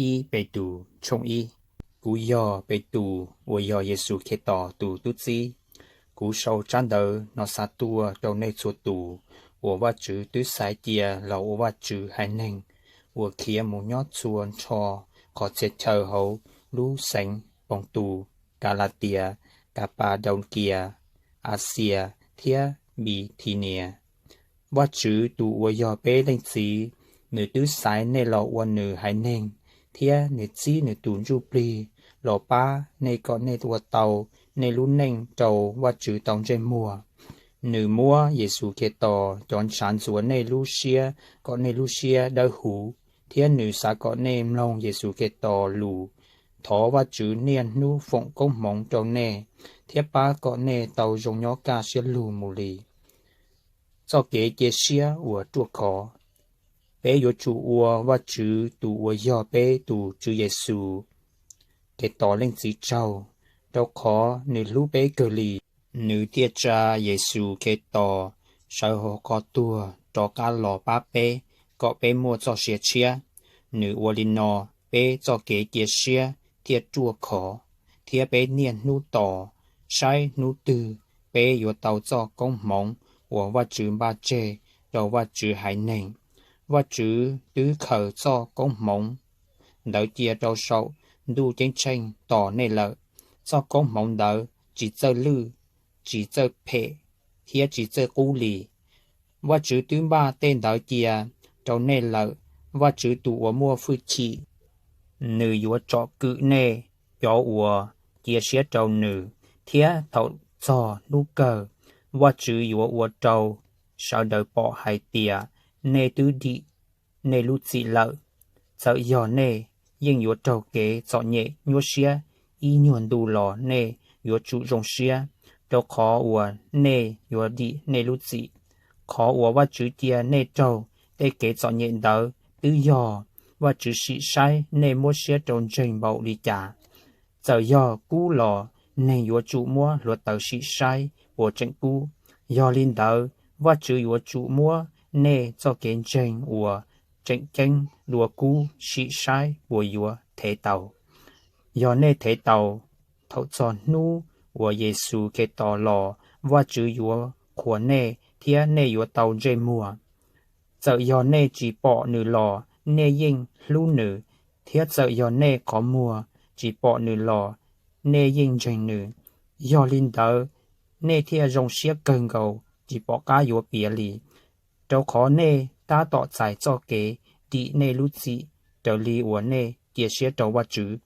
I Petus tshooj ib. Kuv yog Petus uas yog Yexus Khetos tus tub txib. Kuv sau tsab ntawv no xa tuaj rau nej txhua tus uas Vajtswv twb xaiv cia los ua Vajtswv haiv neeg uas khiav mus nyob txhua nrho qhov txhia chaw hauv lub xeev Poos Tus, Kas Las Tias, Kas Pas Daus Kias, As Xias thiab Npis This Nias. Vajtswv tus uas yog peb Leej Txiv, nws twb xaiv nej los ua nws haiv neeg, thiab nws txib nws tus Ntsuj Plig los pab nej kom nej ua tau nej lub neej rau Vajtswv tau ntsej muag. Nws muab Yexus Khetos cov ntshav ntxuav nej lub siab kom nej lub siab dawb huv, thiab nws xav kom nej mloog Yexus Khetos lus. Thov Vajtswv niaj hnub foom koob hmoov rau nej, thiab pab kom nej tau zoo nyob kaj siab lug mus li. Txoj kev cia siab uas ruaj khov. Peb yuav tsum ua Vajtswv tus uas yog peb tus Tswv Yexus Khetos Leej Txiv tsaug, rau qhov nws hlub peb kawg li. Nws thiaj tsa Yexus Khetos sawv hauv qhov tuag rov qab los pab peb kom peb muaj txoj sia tshiab. Nws ua li no, peb txoj kev cia siab thiaj ruaj khov, thiab peb niaj hnub tos saib hnub twg peb yuav tau txoj koob hmoov uas Vajtswv npaj tseg rau Vajtswv haiv neeg. Vajtswv twb khaws txoj koob hmoov ntawd cia rau saum ntuj ceeb tsheej tos nej lawm. Txoj koob hmoov ntawd tsis txawj lwj, tsis txawj phem, thiab tsis txawj qub li. Vajtswv twb npaj tej ntawd cia rau nej lawm. Vajtswv tus uas muaj hwj chim, nws yuav tsom kwm nej cov uas cia siab rau nws, thiab thaum txog hnub kawg, Vajtswv yuav ua rau sawv daws pom hais tias nej twb dim nej lub txim lawm. Txawm yog nej yeej yuav raug kev txom nyem nyuaj siab ib nyuag ntu los nej yuav tsum zoo siab, rau qhov uas nej yuav dim nej lub txim. Qhov uas Vajtswv cia nej raug tej kev txom nyem ntawd twb yog Vajtswv sim saib nej muab siab rau ntseeg npaum li cas. Txawm yog kub los neeg yuav tsum muab hluav taws sim saib puas tseem kub. Yog li ntawd, Vajtswv yuav tsum muab nej txoj kev ntseeg uas tseem ceeb dua kub sim saib puas yuav thev tau. Yog nej thev tau, thaum txog hnub uas Yexus Khetos los, Vajtswv yuav qhuas nej thiab nej yuav tau ntsej muag. Txawm yog nej tsis pom nws los nej yeej hlub nws, thiab txawm yog nej qhov muag tsis pom nws los nej yeej ntseeg nws. Yog li ntawd, nej thiaj zoo siab kawg nkaus tsis pom qab yuav piav li, rau qhov nej tab tom txais txoj kev dim nej lub txim raws li uas nej cia siab rau Vajtswv.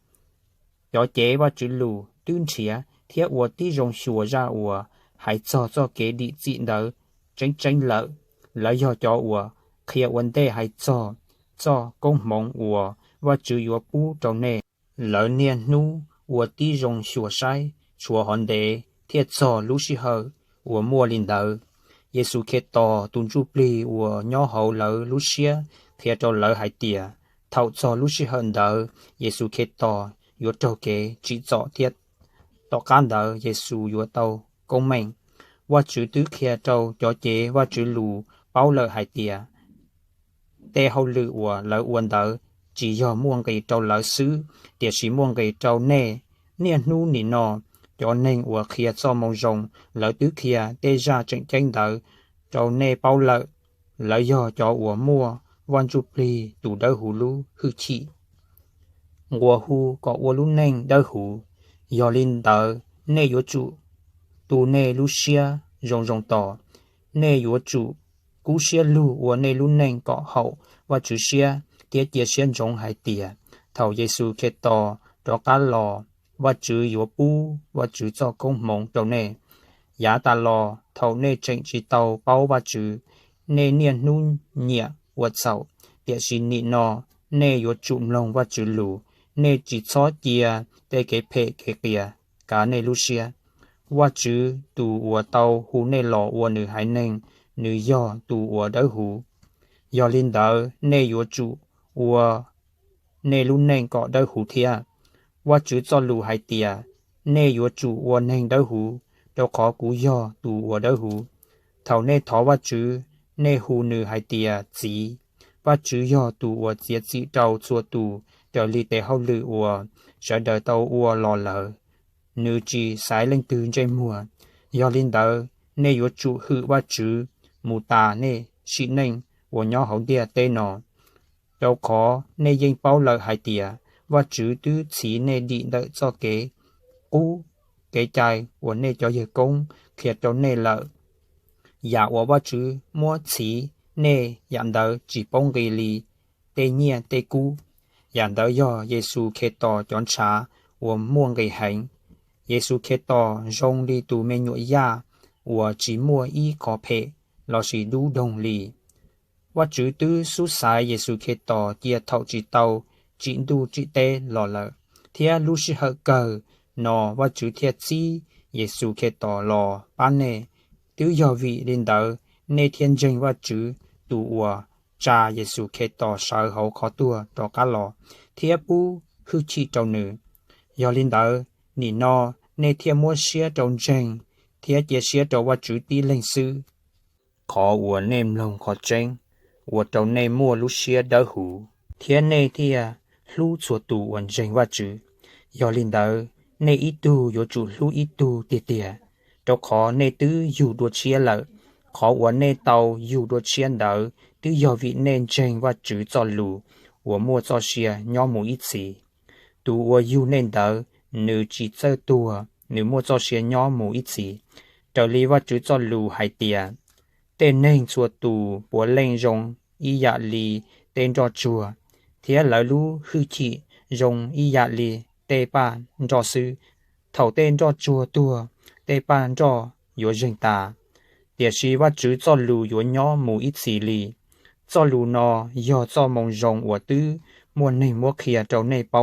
Cov cev Vajtswv lus twb nrhiav thiab ua tib zoo xyuas zaj uas hais txog txoj kev dim txim ntawd tseeb tseeb lawm. Lawv yog cov uas qhia ua ntej hais txog txoj koob hmoov uas Vajtswv yuav pub rau nej. Lawv niaj hnub ua tib zoo xyuas saib tshuav hov ntev thiaj txog lub sij hawm uas muaj li ntawd. Yexus Khetos tus Ntsujplig uas nyob hauv lawv lub siab qhia rau lawv hais tias thaum txog lub sij hawm ntawd Yexus Khetos yuav raug kev tsim txom thiab tom qab ntawd Yexus yuav tau koob meej. Vajtswv twb qhia rau cov cev Vajtswv lus paub lawm hais tias tej hauj lwm uas lawv ua ntawd tsis yog muaj nqis rau lawv xwb, tiam sis muaj nqis rau nej. Niaj hnub nim no, cov neeg uas qhia Txojmoo Zoo, lawv twb qhia tej zaj tseem ceeb ntawd rau nej paub lawm. Lawv yog cov uas muaj Vaj Ntsujplig tus Dawbhuv lub hwj chim, nqua hu kom ua lub neej dawb huv. Yog li ntawd, nej yuav tsum tu nej lub siab zoo zoo tos. Nej yuav tsum kub siab lug ua nej lub neej kom haum Vajtswv siab thiab cia siab ntsoov hais tias thaum Yexus Khetos rov qab los, Vajtswv yuav pub Vajtswv txoj koob hmoov rau nej. Yav tas los, thaum nej tseem tsis tau paub Vajtswv, nej niaj hnub nyiam ua txhaum, tiam sis nim no nej yuav tsum mloog Vajtswv lus. Nej tsis txhob cia tej kev phem kev qias kav nej lub siab. Vajtswv tus uas tau hu nej los ua nws haiv neeg, nws yog tus uas dawb huv. Yog li ntawd, nej yuav tsum ua nej lub neej kom dawb huv thiab. Vajtswv txoj lus hais tias, nej yuav tsum ua neeg dawb huv, rau qhov kuv yog tus uas dawb huv. Thaum nej thov Vajtswv, nej hu nws hais tias Txiv. Vajtswv yog tus uas txiav txim rau txhua tus raws li tes hauj lwm uas sawv daws tau ua los lawd. Nws tsis xaiv leej twg ntsej muag. Yog li ntawd, nej yuav tsum hwm Vajtswv mus tas nej sim neej uas nyob hauv ntiaj teb no, rau qhov nej yeej paub lawm hais tias Vajtswv twb txhiv nej dim ntawm txoj kev qub kev cai uas nej cov yawg koob qhia rau nej lawm. Yam uas Vajtswv muab txhiv nej, yam ntawd tsis paub nqi li tej nyiaj tej kub. Yam ntawd yog Yexus Khetos cov ntshav uas muaj nqis heev. Yexus Khetos zoo li tus me nyuam yaj uas tsis muaj ib qho phem lossis dub doog li. Vajtswv twb xub xaiv Yexus Khetos cia thaum tsis tau tsim ntuj tsim teb los lawm, thiab lub sij hawm kawg no Vajtswv thiaj txib Yexus Khetos los pab nej. Twb yog vim li ntawd nej thiaj ntseeg Vajtswv, tus uas tsa Yexus Khetos sawv hauv qhov tuag rov qab los, thiab pub hwj chim rau nws. Yog li ntawd, nim no nej thiaj muab siab rau ntseeg thiab cia siab rau Vajtswv tib leeg xwb. Qhov uas nej mloog qhov tseeb ua rau nej muaj lub siab dawb huv, thiab nej thiaj hlub txhua tus uas ntseeg Vajtswv. Yog li ntawd, nej ib tug yuav tsum hlub ib tug tiag tiag, rau qhov nej twb yug dua tshiab lawm. Qhov uas nej tau yug dua tshiab ntawd twb yog vim nej ntseeg Vajtswv txoj lus uas muaj txoj sia nyob mus ib txhis. Tus uas yug nej ntawd, nws tsis txawj tuag, nws muaj txoj sia nyob mus ib txhis. Raws li Vajtswv txoj lus hais tias, tej neeg txhua tus puav leej zoo ib yam li tej nroj tsuag, thiab lawv lub hwj chim zoo ib yam li tej paj nroj xwb. Thaum tej nroj tsuag tuag, tej paj nroj yuav zeeg tas, tiam sis Vajtswv txoj lus yuav nyob mus ib txhis li. Txoj lus no yog txoj moo zoo uas twb muaj neeg muab qhia rau nej paub.